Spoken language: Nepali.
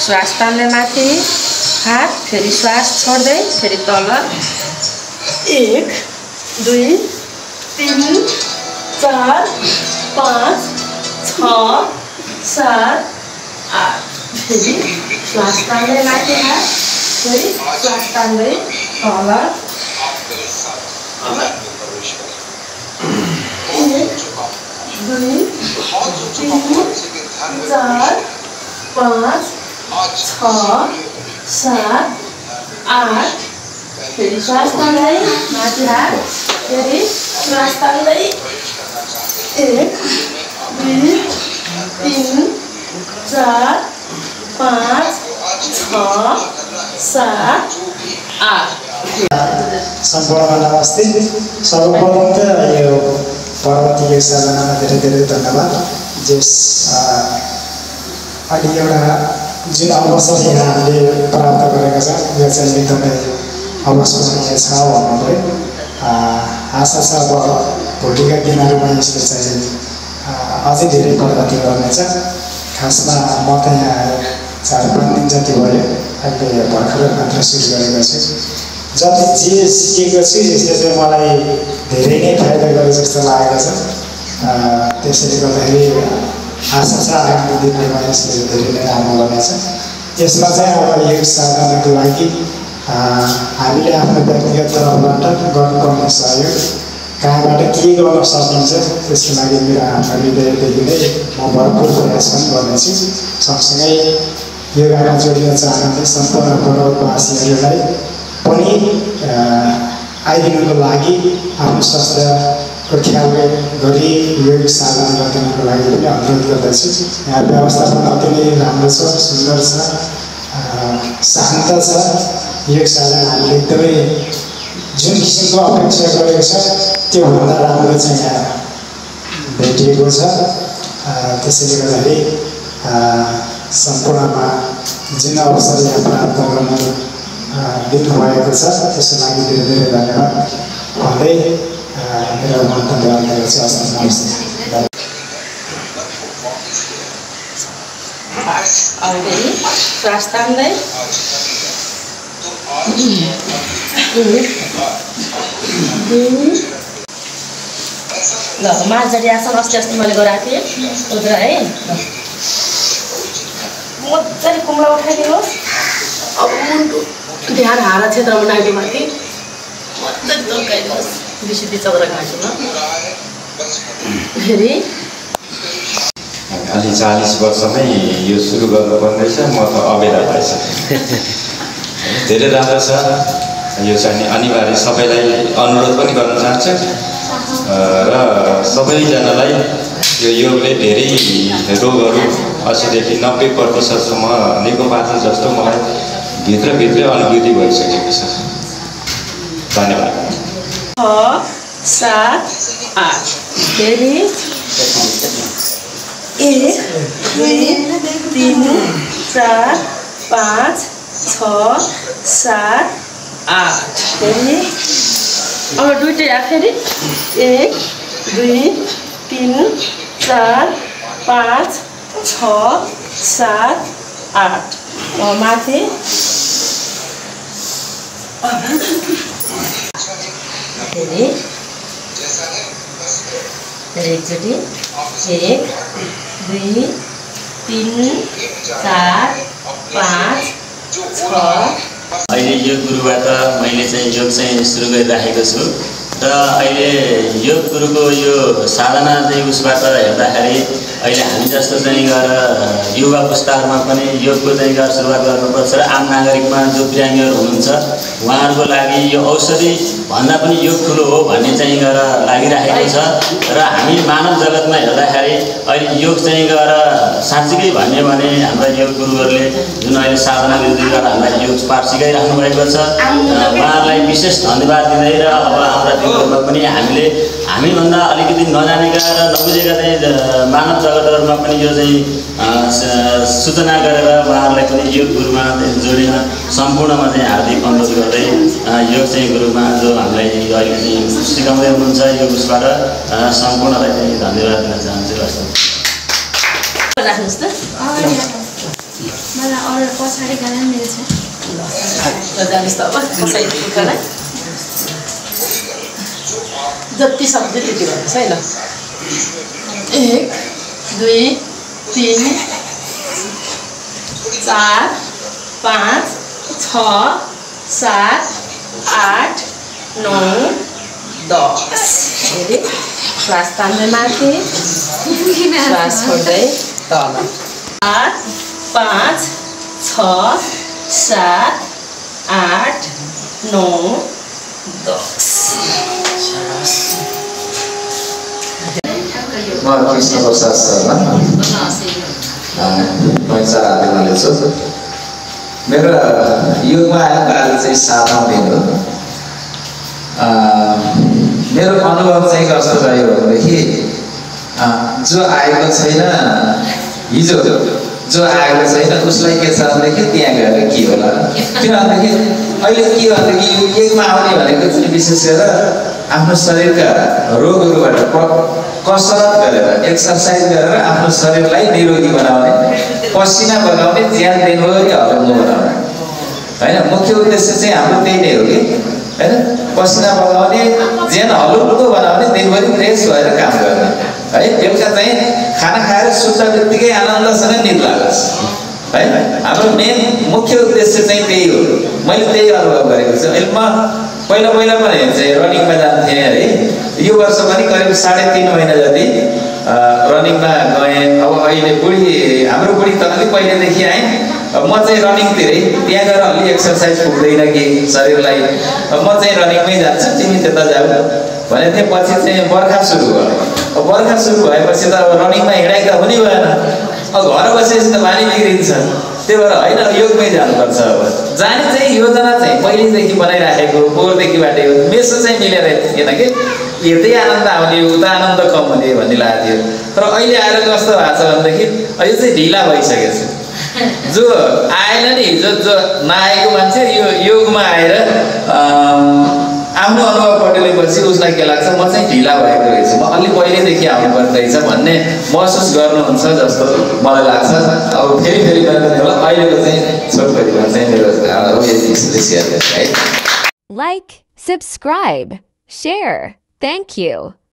श्वास तान्दै माथि हात फेरि श्वास छोड्दै फेरि तल 1 2 3 4 5 6 7 8 फेरि श्वास तान्दै माथि हात फेरि श्वास तान्दै तल 1 2 3 4 5 6 7 8 फेरि श्वास तान्दै माथि हात फेरि श्वास तान्दै 1 2 3 4 5 6 7 8 सम्पूर्ण नमस्ते। सर्वप्रथम त यो पर्वतीय साधनामा धेरै धेरै धन्यवाद। जस अहिले एउटा जुन अवसर यहाँ हामीले प्राप्त गरेका छौँ यो चाहिँ एकदमै अवसरणीय छ भन्नुभयो। आशा छ अब भोलिका दिनहरूमा यसले चाहिँ अझै धेरै प्रगति गर्नेछ। खासमा म त यहाँ 4-5 दिन जति भयो अहिले भर्खरै मात्र सुरु गरेको छु। जति जे सिकेको छु यसले चाहिँ मलाई धेरै नै फाइदा गरे जस्तो लागेको छ। त्यसैले गर्दाखेरि आशा छ आगामी दिनहरूमा यसले धेरै नै राम्रो गर्नेछ। यसमा चाहिँ अब यो साधनाको लागि हामीले आफ्नो व्यक्तिगत तर्फबाट गर्नुपर्ने सहयोग कहाँबाट के गर्न सकिन्छ त्यसको लागि मेरो आफ्नो हृदयदेखि नै म भरपुर प्रयास पनि गर्नेछु। सँगसँगै योगामा जोडिन चाहने सम्पूर्ण पर्वतवासीहरूलाई पनि आइदिनको लागि आफ्नो स्वास्थ्यको ख्याल गरी योग साधना गर्नको लागि पनि अनुरोध गर्दछु। यहाँ व्यवस्थापन अति नै राम्रो छ, सुन्दर छ, शान्त छ। योग साधना हामीले एकदमै जुन किसिमको अपेक्षा गरेको छ त्योभन्दा राम्रो चाहिँ यहाँ भेटिएको छ। त्यसैले गर्दाखेरि सम्पूर्णमा जुन अवसर यहाँ प्राप्त गर्न दिनुभएको छ त्यसको लागि धेरै धेरै धन्यवाद भन्दै मेरो मन्तव्य अन्त गर्छु। नमस्ते। श्वास तान्दै ल माझरी आसन अस्ति मैले गराएको थिएँ उद्रा है। मजाले कुम्ला उठाइदिनुहोस्। अब मुन्टु ध्यान हारा क्षेत्रमा नाइटोमाथि मजाले तर्काइदिनुहोस्। 20 चक्र घाँटीमा फेरि अलि 40 वर्षमै यो सुरु गर्नुपर्ने रहेछ। म त अबेला भएछ। धेरै राम्रो छ यो चाहिँ अनिवार्य सबैलाई अनुरोध पनि गर्न चाहन्छु र सबैजनालाई यो योगले धेरै रोगहरू 80 देखि 90% निको पार्छ जस्तो मलाई भित्रभित्रै अनुभूति भइसकेको छ। धन्यवाद। 6 7 8 फेरि 1 2 3 4 5 6 7 8 फेरि अब दुईटै फेरि 1 2 3 4 5 6 7 8 माथि फेरि एकचोटि 1 2 3 4 5 6 अहिले योग गुरुबाट मैले चाहिँ योग चाहिँ सुरु गरिराखेको छु र अहिले योग गुरुको यो साधना चाहिँ उसबाट हेर्दाखेरि अहिले हामी जस्तो चाहिँ गएर युवा पुस्ताहरूमा पनि योगको चाहिँ गएर सुरुवात गर्नुपर्छ र आम नागरिकमा जो बिरामीहरू हुनुहुन्छ उहाँहरूको लागि यो औषधि भन्दा पनि योग ठुलो हो भन्ने चाहिँ गएर लागिराखेको छ र हामी मानव जगतमा हेर्दाखेरि अहिले योग चाहिँ गएर साँच्चीकै भन्यो भने हाम्रा योग गुरुहरूले जुन अहिले साधना विधि गरेर हामीलाई योग पाठ सिकाइराख्नु भएको छ उहाँहरूलाई विशेष धन्यवाद दिँदै र अब हाम्रा दिनहरूमा पनि हामीभन्दा अलिकति नजानेका र नबुझेका चाहिँ मानव जगतहरूमा पनि यो चाहिँ सूचना गरेर उहाँहरूलाई पनि योग गुरुमा जोडिन सम्पूर्णमा चाहिँ हार्दिक अनुरोध गर्दै योग चाहिँ गुरुमा जो हामीलाई अहिले चाहिँ सिकाउँदै हुनुहुन्छ योग उसबाट सम्पूर्णलाई चाहिँ धन्यवाद दिन चाहन्छु। राख्नुहोस् त मलाई अरू पछाडि गएर मिल्छ जानुहोस् त अब कसैलाई जति सक्छ त्यति गर्नुहोस् है ल 1 2 3 4 5 6 7 8 9 10 फेरि श्वास तान्दै माथि श्वास छोड्दै तल 8 5 6 7 8 9 10 म कृष्ण प्रसाद शर्मा पैसा हाल्ने छु। मेरो योगमा आएको आज चाहिँ 7औं दिन हो। मेरो अनुभव चाहिँ कस्तो रह्यो भनेदेखि जो आएको छैन हिजो जो आएको छैन उसलाई के छ भनेदेखि त्यहाँ गएर के होला किनभनेदेखि अहिले के भनेदेखि योगमा आउने भनेको चाहिँ विशेष गरेर आफ्नो शरीरका रोगहरूबाट कसरत गरेर एक्सर्साइज गरेर आफ्नो शरीरलाई निरोगी बनाउने पसिना बगाउने ज्यान दिनभरि हराउनु बनाउने होइन मुख्य उद्देश्य चाहिँ हाम्रो त्यही नै हो कि होइन पसिना बगाउने ज्यान हलुको बनाउने दिनभरि फ्रेस भएर काम गर्ने है बेलुका चाहिँ खाना खाएर सुत्दा बित्तिकै आनन्दसँग निद लागोस् है हाम्रो मेन मुख्य उद्देश्य चाहिँ त्यही हो। मैले त्यही अनुभव गरेको छु। अहिले म पहिला पनि चाहिँ रनिङमा जान्थेँ है यो वर्ष पनि करिब 3.5 महिना जति रनिङमा गएँ। अब अहिले हाम्रो बुढी त अलि पहिलेदेखि आएँ म चाहिँ रनिङतिरै त्यहाँ गएर अलि एक्सर्साइज पुग्दैन कि शरीरलाई म चाहिँ रनिङमै जान्छु तिमी त्यता जाऊ भने थिएँ। पछि चाहिँ बर्खा सुरु भयो। बर्खा सुरु भएपछि त अब रनिङमा हिँडाइ त हुने भएन। अब घर बसेपछि त बानी बिग्रिन्छ। त्यही भएर होइन योगमै जानुपर्छ। अब जाने चाहिँ योजना चाहिँ पहिलेदेखि बनाइराखेको पोहोरदेखिबाट हो। मेसो चाहिँ मिलेर थिएन कि यतै आनन्द आउने उता आनन्द कम हुने भन्ने लागेको थियो। तर अहिले आएर कस्तो भएको छ भनेदेखि यो चाहिँ ढिला भइसकेको छ। जो आएन नि जो नआएको मान्छे यो योगमा आएर आफ्नो अनुभव पटेपछि उसलाई के लाग्छ म चाहिँ ढिला भएको रहेछु म अलि पहिलेदेखि आउनुपर्ने रहेछ भन्ने महसुस गर्नुहुन्छ जस्तो मलाई लाग्छ। अब फेरि गर्ने होला अहिलेको चाहिँ छोटकरीमा चाहिँ मेरो यति शेयर है। Like, subscribe, share. Thank you.